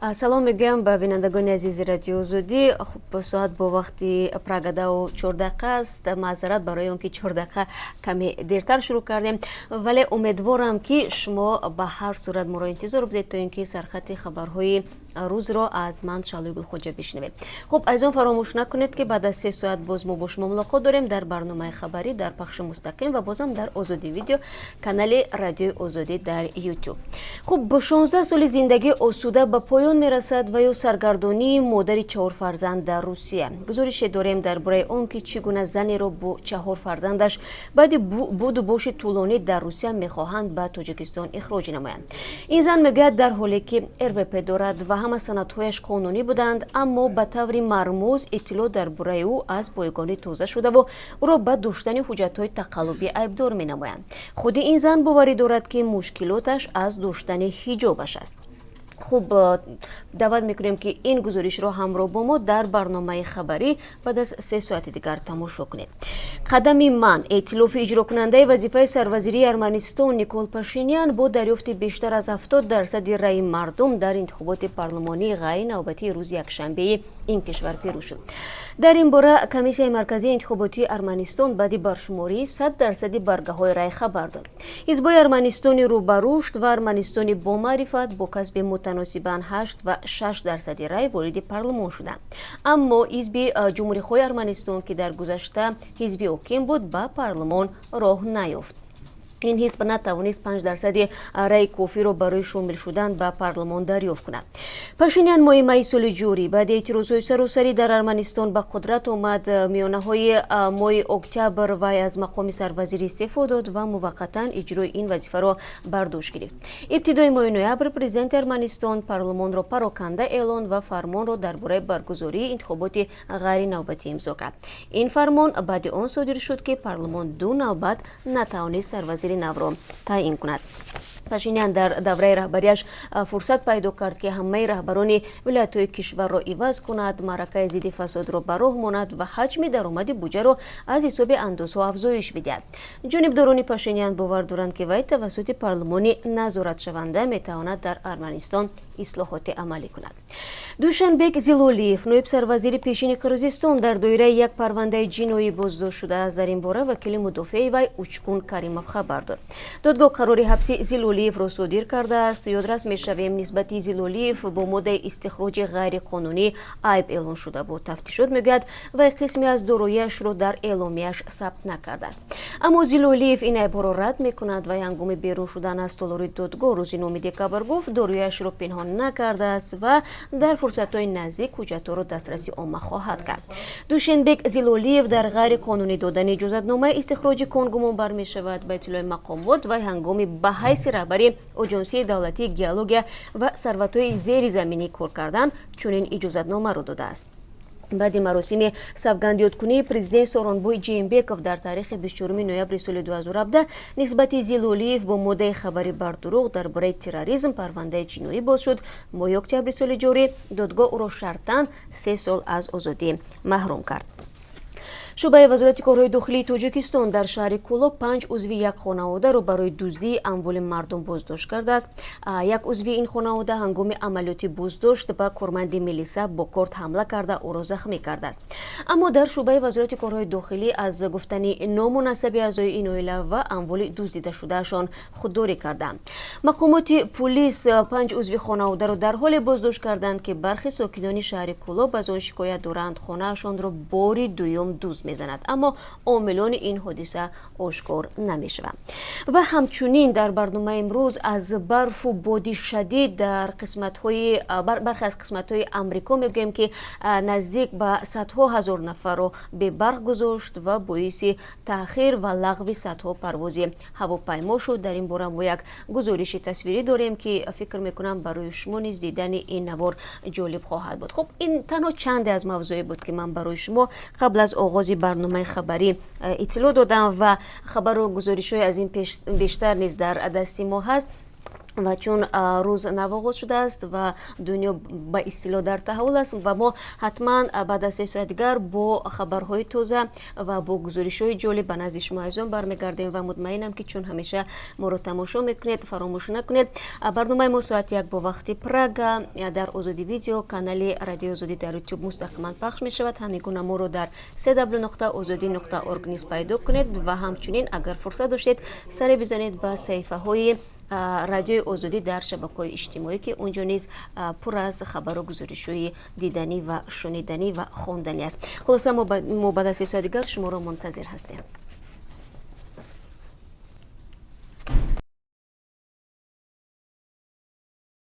Салом мегӯям ба бинандагони азизи Радиои Озодӣ. Хуб, соат бо вақти Прага 10:04 аст. Маъзарат барои он ки 4 дақиқа каме дертар шурӯъ кардем, вале умедворам, ки шумо ба ҳар сурат моро интизор будед, то ин ки сархати хабарҳои рӯзро аз ман, Шалои Гулхоҷа, бишнавед. Хуб, азизон, фаромӯш накунед, ки баъд аз 3 соат боз мо бо шумо мулоқот дорем дар барномаи хабарӣ дар пахши мустақим ва бозам дар Озодӣ Видео, канали Радиои Озодӣ дар Ютуб. Хуб, бо 16 соли зиндагии осуда ба поён мерасад ва ё саргардонии модари чаҳор фарзанд дар Русия. Гузорише дорем дар бораи он, ки чӣ гуна занеро бо чаҳор фарзандаш баъди буду боши тӯлонӣ дар Русия мехоҳанд ба Тоҷикистон ихроҷ намоянд. Ин зан мегӯяд, дар ҳоле ки РВП дорад ва ҳама санадҳояш қонунӣ буданд, аммо ба таври мармуз иттилоъ дар бораи ӯ аз бойгонӣ тоза шудаву ӯро ба доштани ҳуҷҷатҳои тақаллубӣ айбдор менамоянд. Худи ин зан боварӣ дорад, ки мушкилоташ аз доштани ҳиҷобаш аст. Хуб, даъват мекунем, ки ин гузоришро ҳамроҳ бо мо дар барномаи хабарӣ баъд аз 3 соати дигар тамошо кунед. «Қадами ман» эътилофи иҷрокунандаи вазифаи сарвазирии Арманистон Никол Пашинян бо дарёфти бештар аз 70 дарсади раъи мардум дар интихоботи парлумонии ғайринавбатии рӯзи якшанбеи ин кишвар пирӯз шуд. Дар ин бора Комиссияи марказии интихоботии Арманистон баъди баршумории 100 дарсади баргаҳои рай хабар дод. Ҳизбҳои Арманистони рӯ ба рушд ва Арманистони бомаърифат бо касби мутаносибан 8 ва 6 дарсади рай вориди парлумон шуданд, аммо Ҳизби ҷумҳурихоҳи Арманистон, ки дар гузашта ҳизби ҳоким буд, ба парлумон роҳ наёфт. Ин ҳизб натавонист 5 дарсади раи кофиро барои шомил шудан ба парлумон дарёфт кунад. Пашинян моҳи майи соли ҷорӣ баъди эътирозҳои саросарӣ дар Арманистон ба қудрат омад. Миёнаҳои моҳи октябр вай аз мақоми сарвазирӣ истеъфо дод ва муваққатан иҷрои ин вазифаро бар дӯш гирифт. Ибтидои моҳи ноябр президенти Арманистон парлумонро пароканда эълон ва фармонро дар бораи баргузории интихоботи ғайринавбатӣ имзо кард. Ин фармон баъди он содир шуд, ки парлумон ду навбат натавонист сарвазири навро таъин кунад. Пашинян дар давраи раҳбарияш фурсат пайдо кард, ки ҳамаи раҳбарони вилоятҳои кишварро иваз кунад, маъракаи зидди фасодро ба роҳ монад ва ҳаҷми даромади буҷаро аз ҳисоби андозҳо афзоиш бидиҳад. Ҷонибдорони Пашинян бовар доранд, ки вай тавассути парлумони назоратшаванда метавонад дар Арманистон ислоҳоти амалӣ кунад. Душанбек Зилолиев, ноиб сарвазири пешини Қирғизистон, дар доираи як парвандаи ҷиноӣ боздошт шудааст. Дар ин бора вакили мудофиаи вай Учкун Каримов хабар дод. Додгоҳ қарори ҳабси Зилолиевро содир кардааст. Ёдрас мешавем, нисбати Зилолиев бо моддаи истихроҷи ғайриқонунӣ айб эълон шуда буд. Тафтишот мегӯяд, вай қисме аз дороияшро дар эъломияш сабт накардааст, аммо Зилолиев ин айбҳоро рад мекунад. Вай ҳангоми берун шудан аз толори додгоҳ рӯзи 9 декабр гуфт, дороияшро пинҳон накардааст ва дар фурсатҳои наздик ҳуҷҷатҳоро дастраси омма хоҳад кард. Душенбек Зилолиев дар ғайриқонунӣ додани иҷозатномаи истихроҷи кон гумонбар мешавад. Ба иттилои мақомот, вай ҳангоми ба ҳайси раҳбари Оҷонсии давлатии геология ва сарватҳои зеризаминӣ кор кардан чунин иҷозатномаро додааст. Баъди маросими савгандёдкунии президент Сооронбой Жээнбеков дар таърихи 24 ноябри соли 2017 нисбати Зилолиев бо моддаи хабари бардурӯғ дар бораи терроризм парвандаи ҷиноӣ боз шуд. Моҳи октябри соли ҷорӣ додгоҳ ӯро шартан 3 сол аз озодӣ маҳрум кард. Шӯъбаи Вазорати корҳои дохилии Тоҷикистон дар шаҳри Кӯлоб панҷ узви як хонаводаро барои дуздии амволи мардум боздошт кардааст. Як узви ин хонавода ҳангоми амалиёти боздошт ба корманди милиса бо корд ҳамла карда, ӯро захмӣ кардааст. Аммо дар шӯъбаи Вазорати корҳои дохилӣ аз гуфтани ному насаби аъзои ин оила ва амволи дуздидашудаашон худдорӣ карданд. Мақомоти пулис панҷ узви хонаводаро дар ҳоле боздошт карданд, ки бархе сокинони шаҳри Кӯлоб аз он шикоят доранд, хонаашонро бори дуюм дузд мезанад, аммо омилони ин ҳодиса ошкор намешаванд. Ва ҳамчунин дар барномаи имрӯз аз барфу боди шадид дар қисматҳои бархе аз қисматҳои Амрико мегӯем, ки наздик ба садҳо ҳазор нафарро бебарқ гузошт ва боиси таъхир ва лағви садҳо парвози ҳавопаймо шуд. Дар ин бора мо як гузориши тасвирӣ дорем, ки фикр мекунам, барои шумо низ дидани ин навор ҷолиб хоҳад буд. Хуб, ин танҳо чанде аз мавзӯе буд, ки ман барои шумо қабл аз оғози барномаи хабарӣ иттилоъ додам, ва хабару гузоришҳои аз ин бештар низ дар дасти мо ҳаст. Ва чун рӯз нав оғоз шудааст ва дунё ба истилоҳ дар таҳаввул аст, ва мо ҳатман баъд аз 3 соат дигар бо хабарҳои тоза ва бо гузоришҳои ҷолиб ба назди шумо азизон бармегардем. Ва мутмаинам, ки чун ҳамеша моро тамошо мекунед. Фаромӯш накунед, барномаи мо соати 1 бо вақти Прага дар Озодӣ Видео, канали Радиои Озодӣ дар Ютуб мустақиман пахш мешавад. Ҳамин гуна моро дар cw.ozodi.org низ пайдо кунед ва ҳамчунин, агар фурсат доштед, саре бизанед ба саҳифаҳои Радиои Озодӣ дар шабакаҳои иҷтимоӣ, ки унҷо низ пур аз хабару гузоришҳои диданӣ ва шуниданӣ ва хонданӣ аст. Хулоса, мо баъд аз 3 соат дигар шуморо мунтазир ҳастем.